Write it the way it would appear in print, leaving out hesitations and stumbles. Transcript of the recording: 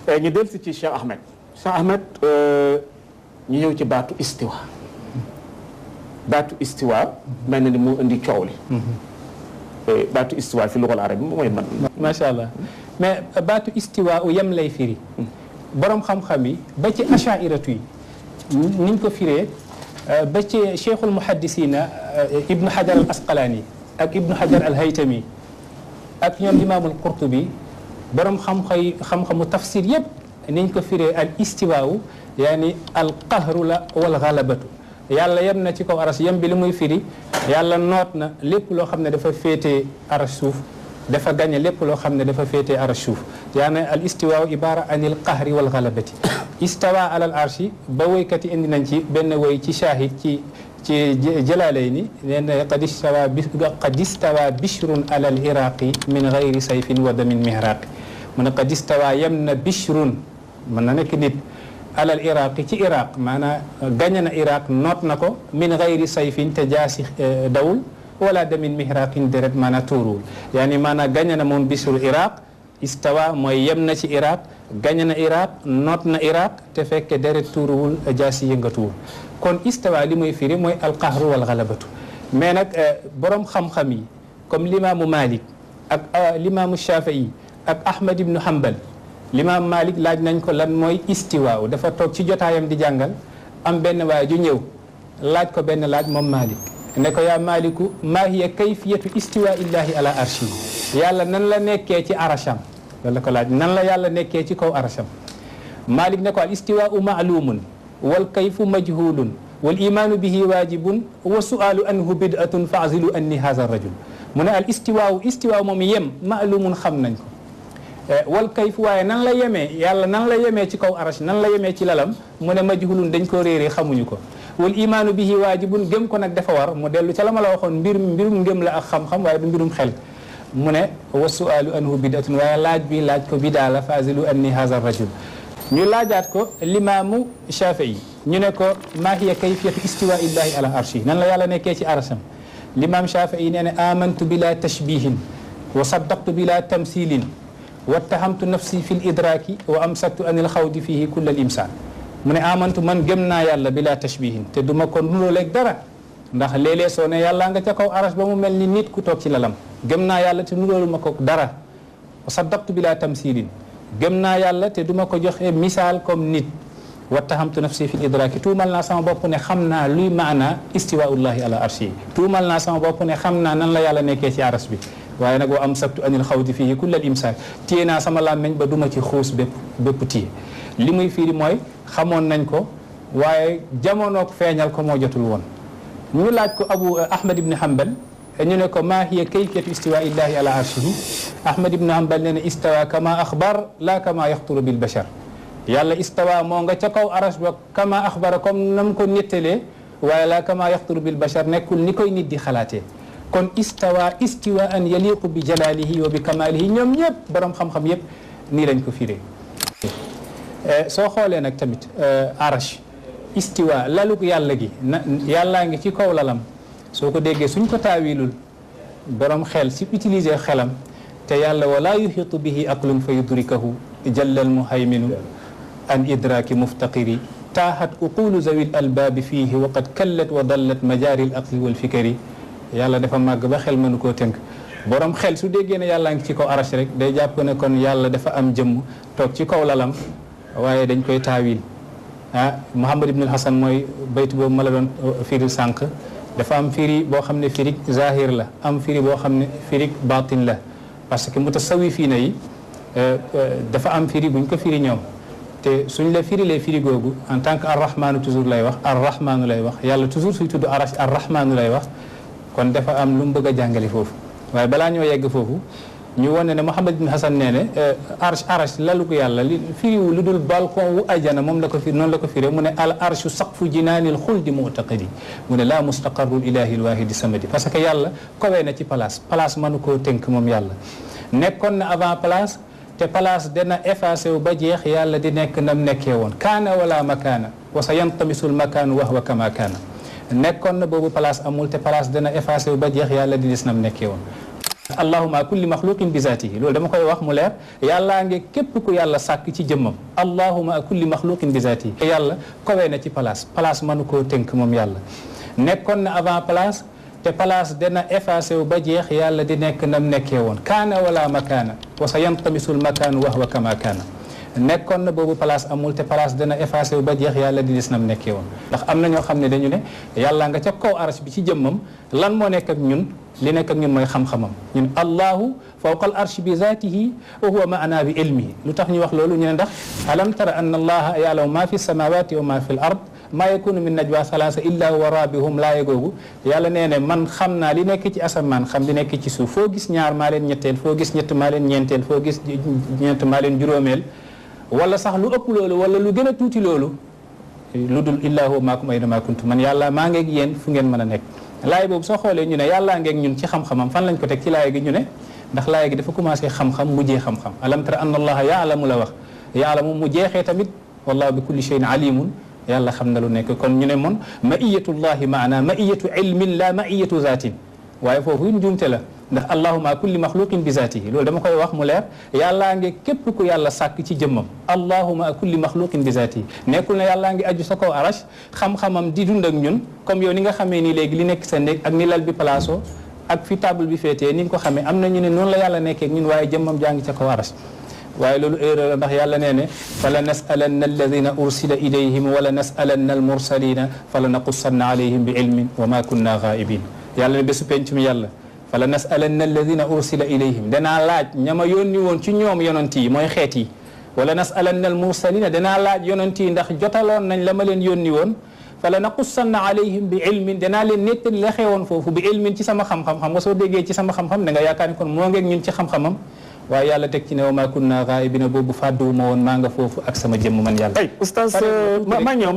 ñu dellu si ci Cheikh Ahmed ñu ñëw ci baatu istiwa mel na ni moo indi coow li baatu istiwa fi lugal arab mooy man macha allah mais baatu istiwa u yem lay firi borom xam-xam yi ba ci ashairatu yi niñ ko firee ba ci cheikhul muhaddisina ibnu hajar al asqalaani ak ibnu hajar al haytami ak ñoom imaamul qurtubi borom xam-xamu tafsir yëpp niñ ko firee al istiwaawu yaani al qahru la wal galabatu yàlla yem na ci kaw aras yem bi li muy firi yàlla noot na lépp loo xam ne dafa féetee aras suuf dafa gañe lépp loo xam ne dafa féetee aras suuf yaani al istiwaawu ibara anil qahri wal galabati istawa alal arshi ba woykat yi indi nañ ci benn woy ci shahid ci Jalaalayni nee na qad istawa bishrun alal iraqi min gayri sayfin wa damin mihraqi mu ne qad istawa yem na bishrun mën na nekk nit alal iraqi ci iraq maanaam gañe na iraq noot na ko min gayri sayfin te jaasi dawul wala damin mihraqin deret maanaam tuuruwul yaani maanaam gañe na moom bishru iraq istawa mooy yem na ci iraq gañe na iraq noot na iraq te fekke deret tuuruwul jaasi yëngatuwul kon istawa li muy firi mooy alqahru wal galabatu mais nag borom xam-xam yi comme limaamu Malik ak limaamu Shafii ak Ahmad ibnu Hanbal limaam Malik laaj nañ ko lan mooy istiwaaw dafa toog ci jotaayam di jàngal am benn waay ju ñëw laaj ko benn laaj moom Malik ne ko yaa Maliku maa hiya kayfiyatu istiwa illahi ala arshi yàlla nan la nekkee ci arasham loolu la ko laaj nan la yàlla nekkee ci kaw arasham Malik ne ko al istiwaau maalumun wal kayfu majhulun wal imaanu bihi waajibun wa su'aalu anhu bid'atun fa'zilu anni haza rajul mu ne al istiwaaw moom yem maalumun xam nañ ko wal kayfu waaye nan la yemee yàlla nan la yemee ci kaw arash nan la yemee ci lalam mu ne majhulun dañ ko réeree xamuñu ko wal imaanu bihi waajibun gëm ko nag dafa war mu dellu ca la ma la waxoon mbirum ngëm la ak xam-xam waaye du mbirum xel mu ne wa su'aalu anhu bid'atun waaye laaj bi laaj ko bidaa la fa'zilu anni haza rajul ñu laajaat ko limaamu Shafii ñu ne ko maa hiya kayfiyatu istiwa illahi ala arshi nan la yàlla nekkee ci arasham limaam Shafii nee na amantu bila tashbihin wa saddaqtu bila tamsilin wattahamtu nafsi fi l idraaki wa amsaktu anil xawdi fihi kull al imsaan mu ne amantu man gëm naa yàlla bila tashbihin te du ma ko nuróoleeg dara ndax léeg-léeg soo ne yàlla nga ca kaw arash ba mu mel ni nit ku toog ci lalam gëm naa yàlla te nuróolu ma ko dara wa saddaqtu bila tamsilin gëm naa yàlla te duma ko joxe misaal comme nit wattahamtu nafsi fi idraaki tuumal naa sama bopp ne xam naa luy maana istiwaullahi ala arshi tuumal naa sama bopp ne xam naa nan la yàlla nekkee ci aras bi waaye nag wa amsaktu anil xawdi fii kull al imsaak téye naa sama làmmeñ ba duma ci xuus bépp téye li muy firi mooy xamoon nañ ko waaye jamonoog feeñal ko moo jotul woon ñu laaj ko abu ahmad ibn hanbal ñu ne ko maa hiya kayfiyatu istiwa illahi ala arshihi ahmad ibn hanbal nee na istawa kama axbar la kama yaxturu bil bashar yàlla istawa moo nga ca kaw arash ba kama axbara comme nam ko nettalee waaye la kama yaxturu bil bashar nekkul ni koy nit di xalaatee kon istiwaan yaliqu bi jalalihi wa bi kamalihi ñoom ñëpp borom xam-xam yëpp nii lañ ko firee soo xoolee nag tamit arash istiwa laluk yàlla gi yàllaa ngi ci kaw lalam soo ko déggee suñ ko taawilul borom xel si utiliser xelam te yàlla wala yuxitu bihi aqlun fa yudrikahu jallal muhayminu an idraki muftaqiri taahat uqulu zawil albaabi fiihi wa qad kallat wa dallat majaari al aqli wal fikari yàlla dafa màgg ba xel mënu koo tënk borom xel su déggee ne yàllaa ngi ci kaw arash rek day jàpp ne kon yàlla dafa am jëmm toog ci kaw lalam waaye dañ koy taawil Muhammad ibn al-Hasan mooy baytu boobu ma la doon firil sànq dafa am firi boo xam ne firig zahir la am firi boo xam ne firig batin la parce que mutasawifiina yi dafa am firi buñ ko firi ñoom te suñ la firilee firi googu en tant que arrahmanu toujours lay wax arrahmanu lay wax yàlla toujours suy tudd arash arrahmanu lay wax kon dafa am lu mu bëgg a jàngale foofu waaye balaa ñoo yegg foofu ñu wane ne Muhammad ibn Hasan nee ne arash lalu ko yàlla li firiwu lu dul balcon wu ajana moom la ko firi noonu la ko firee mu ne al arshu saqfu jinaanil xuldi mu'taqidi mu ne laa mustaqarrul ilahi lwahidi samadi parce que yàlla kowee na ci place mënu koo tënk moom yàlla nekkoon na avant place te place dana effacé wu ba jeex yàlla di nekk nam nekkee woon kaana wala makaana wa sa yantamisul makaanu wa huwa kama kaana nekkoon na boobu place amul te place dana effacé wu ba jeex yàlla di des nam nekkee woon allahuma kulli maxluqin bi zaatihi loolu dama koy wax mu leer yàllaa ngi képp ku yàlla sàkk ci jëmmam allahuma kulli maxluqin bi zaatihi yàlla kowee na ci place mënu koo tënk moom yàlla nekkoon na avant place te place dana effacé wu ba jeex yàlla di nekk nam nekkee woon kaana wala makaana wa sa yantamisul makaanu wa huwa kama kaana nekkoon na boobu place amul te place dana effacé wu ba jeex yàlla di des nam nekkee woon ndax am na ñoo xam ne dañu ne yàlla nga ca kaw arsh bi ci jëmmam lan moo nekk ak ñun li nekk ak ñun mooy xam-xamam ñun allahu fawqa al arsh bi zaatihi wa huwa maana bi ilmihi lu tax ñu wax loolu ñu ne ndax alam tara anna allaha ya'lamu ma fi samawati wa ma fi l ard maa yakunu min najwa salaasa illa huwa raabihum laaye googu yàlla nee ne man xam naa li nekk ci asamaan xam li nekk ci suuf foo gis ñaar maa leen ñetteel foo gis ñett maa leen ñeenteel foo gis ñeent maa leen juróomeel wala sax lu ëpp loolu wala lu gën a tuuti loolu lu dul illa huwa maakum aynama kuntum man yàlla maa ngeeg yéen fu ngeen mën a nekk laaye boobu soo xoolee ñu ne yàllaa ngeeg ñun ci xam-xamam fan lañ ko teg ci laaye gi ñu ne ndax laaye gi dafa commencé xam-xam mujjee xam-xam alam tara anna allaha yaalamu la wax yaalamu mu jeexee tamit wallahu bi kulli shay'in alimun yàlla xam na lu nekk kon ñu ne moon maiyatullahi maana maiyatu ilmin la maiyatu zaatin waaye foofu njuumte la ndax allahuma kulli maxluqin bi zaatihi loolu dama koy wax mu leer yàllaa ngi képp ku yàlla sàkk ci jëmmam allahuma kulli maxluqin bi zaatihi nekkul ne yàllaa ngi aju sa kaw arash xam-xamam di dund ak ñun comme yow ni nga xamee nii léegi li nekk sa néeg ak ni lal bi placé ak fi table bi féetee ni nga ko xamee am na ñu ne noonu la yàlla nekkee ak ñun waaye jëmmam jaa ngi ca kaw arash waaye loolu erreur la ndax yàlla nee ne fala nasalanna alladina ursila ilayhim wala nasalanna almursalina fala naqussanna alayhim bi ilmin wa ma kunna ghaibin yàlla ne bésu pencum yàlla fala nasalanna alladina ursila ilayhim danaa laaj ñama yónni woon ci ñoom yonent yi mooy xeet yi wala nasalanna almursalina danaa laaj yonent yi ndax jotaloon nañ la ma leen yónni woon fala naqussanna alayhim bi ilmin danaa leen nettali la xewoon foofu bi ilmin ci sama xam-xam xam nga soo déggee ci sama xam-xam da nga yaakaar ni kon moo ngeeg ñun ci xam-xamam waaye yàlla teg ci ne wa maa kunna ghaa'ibina boobu fàdduwuma woon maa nga foofu ak sama jëmm man yàlla. oustaz ma ñëw